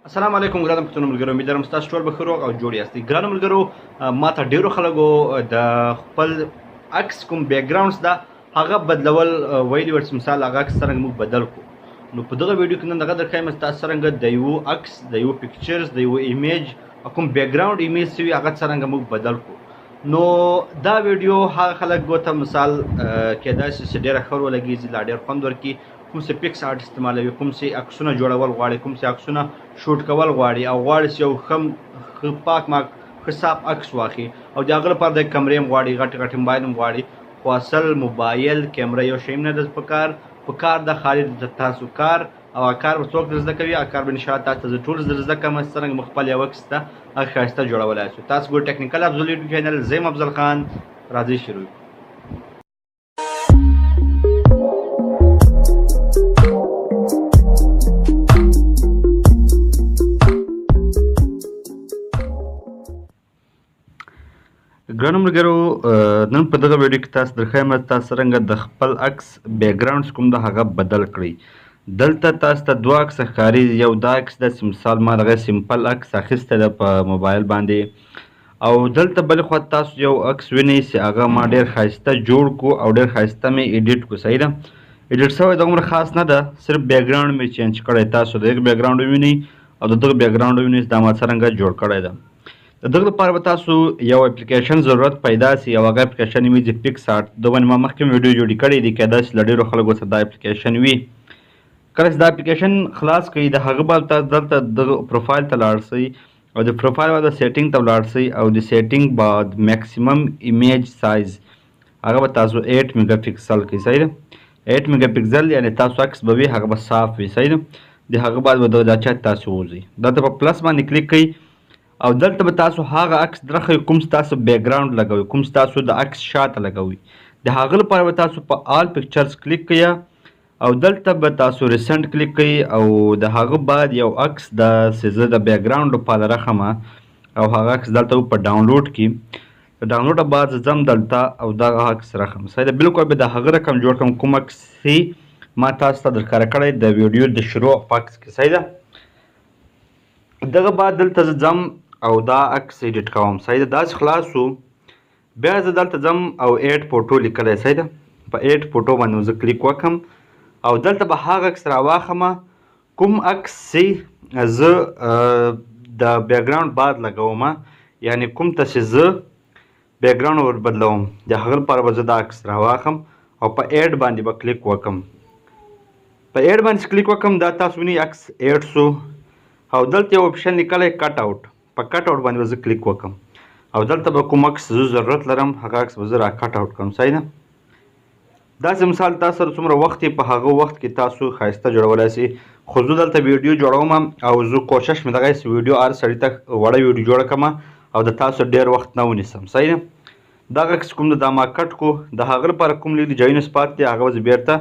السلام علیکم ګرانو پښتنو ملګرو، امید لرم ستاسو ټول به ښه روغ او جوړ یاستئ. ګرانو ملګرو، ما ته ډیرو خلکو د خپل عکس کوم بیکګراونډز ده هغه بدلول ویلي ول چې مثال هغه عکس څرنګه موږ بدل کړو. نو په دغه ویډیو کې نن دغه درښایم چې تاسو څرنګه د یو عکس، د یو پکچرز، د یو ایمیج کوم بیکګراونډ ایمیج سوي هغه څرنګه موږ بدل کړو. نو دا ویډیو هغه خلکو ته مثال کېدای شي چې ډېره ښه ولګېږي، لا ډېر خوند ورکړي، کوم څه پیکس آرټ استعمالوي، کوم څه عکسونه جوړول غواړي، کوم څه عکسونه شوټ کول غواړي او غواړي چې یو ښه پاک ماک ښه صاف عکس واخلي او د هغه لپاره د کمرې هم غواړي، غټې غټې موبایل هم غواړي. خو اصل موبایل کیمره یو شی هم نه ده پکار، پکار ده خالي د تاسو کار، او هغه کار به څوک در زده کوي، هغه کار به انشاءالله تاسو ته زه ټول در زده کوم چې څرنګه موږ خپل یو عکس ته هغه ښایسته جوړولای شو. تاسو ګورئ ټیکنیکل افضل یوټیوب چینل، زه یم افضل خان، راځئ شروع کړو. ګرانو ملګرو، نن په دغه ویډیو کې تاسو درښایم چې تاسو څرنګه د خپل عکس بیکګراونډ کوم ده هغه بدل کړئ. دلته تاسو ته دوه عکس ښکاري، یو دا عکس ده چې مثال ما دغه سمپل عکس اخیستی ده په موبایل باندې، او دلته بلې خوا تاسو یو عکس وینئ چې هغه ما ډېر ښایسته جوړ کو او ډېر ښایسته مې ایډیټ کو. صحیح ده، ایډیټ شوی دغومره خاص نه ده، صرف بیکګراونډ مې چینج کړی. تاسو د هغه بیکګراونډ ووینئ او د دغه بیکګراونډ ووینئ چې دا ما څرنګه جوړ کړی ده. د دغه لپاره به تاسو یو اپلیکیشن ضرورت پیدا سي او هغه اپلیکیشن نومېږي پیکس آرټ. ده باندې ما مخکې هم ویډیو جوړې کړې دي، کېدای شي له ډېرو خلکو سره دا اپلیکیشن وي. کله چې دا اپلیکیشن خلاص کړئ د هغه بعد تاسو دلته دغه پروفایل ته لاړ سئ او د پروفایل بعد سیټینګ ته ولاړ سئ او د سیټینګ بعد میکسیمم ایمیج سایز هغه به تاسو 8 میګا پکسل کړئ. صحیح ده، 8 میګا پکسل یعنی تاسو عکس به وي هغه به صاف وي. صحیح ده، د هغه بعد به دغه دا چا تاسو ووځئ، دلته په پلس باندې کلیک کړئ او دلته به تاسو هغه عکس درښئ کوم چې تاسو بیکګراونډ لګوئ، کوم چې تاسو د عکس شاته لګوئ. د هغه لپاره به تاسو په آل پکچرز کلیک کړئ او دلته به تاسو ریسنټ کلیک کړئ او د هغه بعد یو عکس د چې زه د بیکګراونډ لپاره رخم او هغه عکس دلته په ډاونلوډ کې، د ډاونلوډ بعد زه ځم دلته او دغه عکس رخم. صحیح ده، بالکل به د هغه رقم جوړ کړم کوم عکس چې ما تاسو ته درښکاره کړی د ویډیو د شروع په عکس کې. صحیح ده، دغه بعد دلته زه ځم او دا عکس ایډیټ کوم. صحیح ده، داسې خلاص شو، بیا زه دلته ځم او ایډ فوټو لیکلی. صحیح ده، په ایډ فوټو باندې زه کلیک وکړم او دلته به هغه عکس راواخم کوم عکس چې زه د بیکګراونډ بعد لګوم، یعنی کوم ته چې زه بیکګراونډ ور بدلوم، د هغه لپاره به زه دا عکس راواخم او په ایډ باندې به کلیک وکړم. په ایډ باندې چې کلیک وکړم دا تاسو وینئ عکس ایډ شو او دلته یو اپشن لیکلی کټ اوټ، په کټ اوټ باندې به زه کلیک وکړم او دلته به کوم عکس زه ضرورت لرم هغه عکس به زه را کټ اوټ کړم. صحیح ده، داسې مثال تاسو سره څومره وخت یې په هغه وخت کې تاسو ښایسته جوړولای شئ. خو زه دلته ویډیو جوړوم او زه کوشش مې دغه چې ویډیو هر سړي ته وړه ویډیو جوړه کړم او د تاسو ډېر وخت نه ونیسم. صحیح ده، دغه عکس کوم ده دا ما کټ کو، د هغه لپاره کوم لږ ځایونه پاتې دي هغه به زه بېرته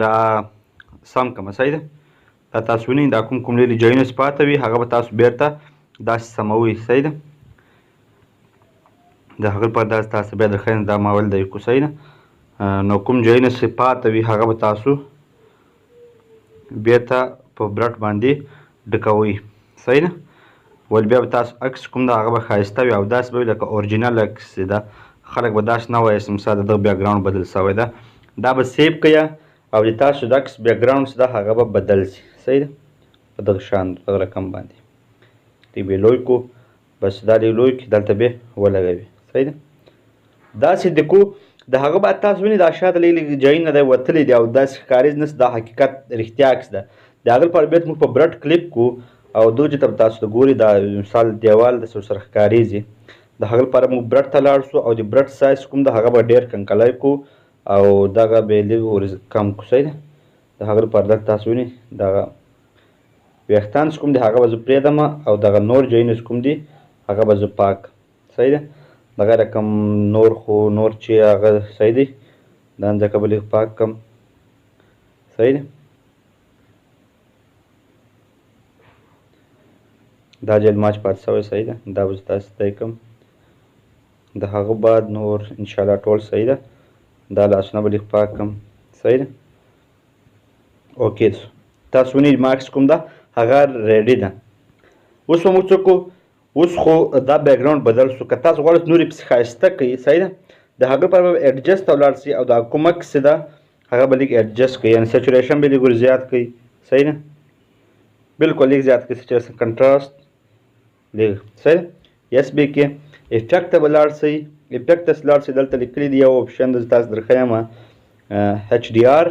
را سم کړم. صحیح ده، دا تاسو وینئ دا کوم کوم لرې ځایونه چې پاته وي هغه به تاسو بېرته داسې سموئ. صحیح ده، د هغه لپاره داسې تاسو بیا درښیم دا ما ویل دی کو. صحیح ده، نو کوم ځایونه چې پاته وي هغه به تاسو بېرته په برټ باندې ډکوئ. صحیح ده، ول بیا به تاسو عکس کوم ده هغه به ښایسته وي او داسې به وي لکه اورجینل عکس چې ده، خلک به داسې نه وایي چې مثال د دغه بیکګراونډ بدل شوی ده. دا به سیو کړئ او د تاسو د عکس بیکګراونډ چې ده هغه به بدل شي. صحیح ده، په دغه شان دغه رقم باندې دی به لوی کو، بس دا دی لوی کړي دلته به ولګوي. صحیح ده، داسې د کو د هغه بعد تاسو وینئ دا شاته لږ لږ ځایونه دی وتلی دی او داسې ښکاري نه چې دا حقیقت رښتیا عکس ده. د هغه لپاره بیا موږ په برټ کلیک کو او دغه چې ته تاسو ته ګوري دا مثال دیوال داسې ورسره ښکارېږي. د هغه لپاره موږ برټ ته لاړ شو او د برټ سایز کوم ده هغه به ډېر کنکلی کو او دغه به یې لږ ور کم کو. صحیح ده، د هغه لپاره دلته تاسو وینئ دغه ویښتان چې کوم دي هغه به زه پرېږدم او دغه نور ځایونه چې کوم دي هغه به زه پاک. صحیح ده، دغه رقم نور خو نور چې هغه صحیح دی دا ځکه به لږ پاک کړم. صحیح ده، دا جل ماچ پاتې شوی. صحیح ده، دا به زه تاسو ته کړم. د هغه بعد نور انشاءالله ټول صحیح ده. دا لاسونه به لږ پاک کړم. صحیح ده، اوکې. تاسو وینئ ما عکس کوم ده هغه ریډي ده. اوس به موږ څه کوو؟ اوس خو دا background بدل سو. که تاسو غواړئ نورې پسې ښایسته کړئ، صحیح ده، د هغه لپاره به adjust ته ولاړ سئ او دا کوم عکس چې ده هغه به لږ adjust کړئ، یعنې saturation به لږ ور زیات کړئ، صحیح ده، بالکل لږ زیات کړئ saturation، contrast لږ، صحیح ده. yes به کې effect ته به لاړ سئ، effect ته لاړ سئ، دلته لیکلي دي یو option ده تاسو درښیم HDR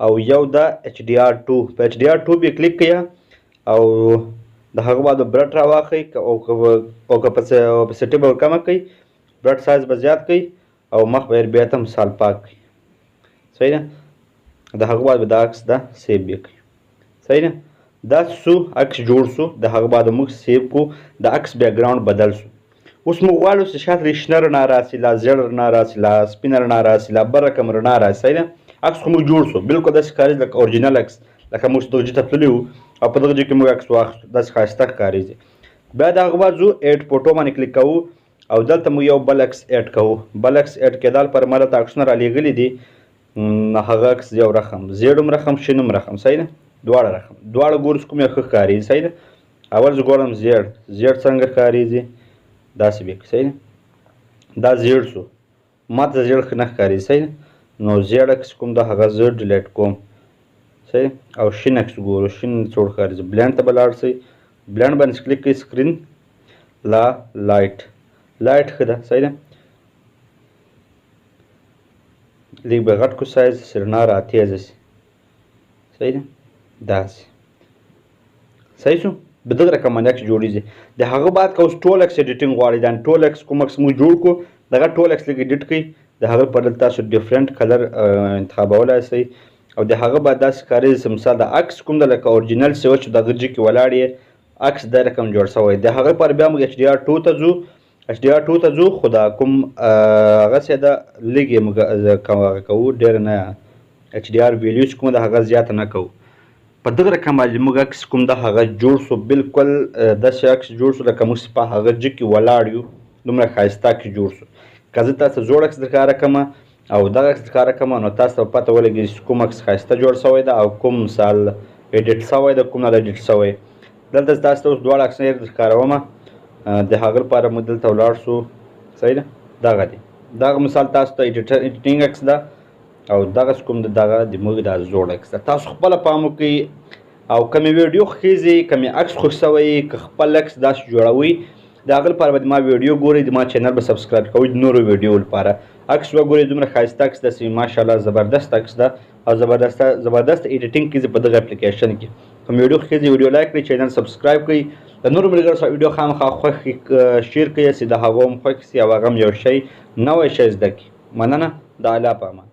او یو ده HDR 2. په HDR 2 به کلیک کړئ او د هغه بعد به brush راواخلئ او که opacity به ورکمه کړئ، brush size به زیات کړئ او مخ به یې بیا ته مثال پاک کړئ، صحیح ده. د هغه بعد به دا عکس ده save به کړئ، صحیح ده. دا سو عکس جوړ سو، د هغه بعد موږ save کو، د عکس background بدل سو. اوس موږ غواړو چې شاته شنه رڼا راسي، لا زیړ رڼا راسي، لا سپینه رڼا راسي، لا بل رقم رڼا راسي، صحیح ده. عکس خو موږ جوړ سو، بالکل داسې ښکاري لکه original عکس، لکه موږ چې دغه ځای ته تللي وو او په دغه ځای کې موږ عکس واخیستو، داسې ښایسته ښکارېږي. بیا د هغه بعد ځو add photo باندې کلیک کوو او دلته موږ یو بل عکس add کوو. بل عکس add کېدا لپاره ما دلته عکسونه رالیږلي دي. هغه عکس یو رقم زیړ هم رقم، شین هم رقم، صحیح ده، دواړه رقم، دواړه ګورو چې کوم یو ښه ښکارېږي، صحیح ده. اول زه ګورم زیړ، زیړ څنګه ښکارېږي، داسې به کړي، صحیح ده. دا زیړ سو، ما ته زیړ ښه نه ښکارېږي، صحیح ده. نو زیړ عکس کوم ده هغه زه delete کوم، صحیح. او شین عکس ګورو، شین څوړ ښکارېږي. blend ته به لاړ سئ، blend باندې کلیک کړئ، screen لا light، light ښه ده، صحیح ده. لږ به غټ کو سایز چې رڼا را تېزه سي، صحیح ده، داسې صحیح سو. په دغه رقم باندې عکس جوړېږي. د هغه بعد که اوس ټول عکس editing غواړئ، دا ټول عکس کوم عکس موږ جوړ کړو دغه ټول عکس لږ edit کړئ، د هغه پر دلته تاسو different color انتخابولای سئ. او د هغه بعد داسې ښکارېږي چې مثال د عکس کوم ده لکه original څه و چې دغه ځای کې ولاړ یې، عکس دا رقم جوړ سوی. د هغه لپاره بیا موږ HDR 2 ته ځو، HDR 2 ته ځو، خو دا کوم هغه څه ده لږ یې موږ هغه کوو، ډېر نه، HDR value چې کومه ده هغه زیاته نه کوو. په دغه رقم باندې موږ عکس کوم ده هغه جوړ سو، بالکل داسې عکس جوړ سو لکه موږ چې په هغه ځای کې ولاړ یو، دومره ښایسته عکس جوړ سو. که زه تاسو ته زوړ عکس درښکاره کړم او دغه عکس درښکاره کړم، نو تاسو ته به پته ولګېږي چې کوم عکس ښایسته جوړ سوی ده او کوم مثال edit سوی ده، کوم نه ده edit سوی. دلته زه تاسو ته اوس دواړه عکسونه درښکاروم. د هغه لپاره موږ دلته ولاړ سو، صحیح ده. دغه دی، دغه مثال تاسو ته editing عکس ده او دغه کوم ده، دغه د موږ دا زوړ عکس ده. تاسو خپله پام وکړئ او که مې ویډیو خوښېږي، که مې عکس خوښ سوی، که خپل عکس داسې جوړوئ، د هغه لپاره به د ما ویډیو ګورئ، د ما channel به subscribe کوئ د نورو ویډیو لپاره. عکس وګورئ، دومره ښایسته عکس ده چې ماشاءالله زبردست عکس ده او زبردست editing کېږي په دغه اپلیکیشن کې. که مې ویډیو خوښېږي ویډیو like کړئ، channel subscribe کړئ، د نورو ملګرو سره ویډیو خامخا خوښ share کړئ چې د هغو هم خوښ سي او هغه هم یو شی نوی شی زده کړي. مننه، د الله په امان.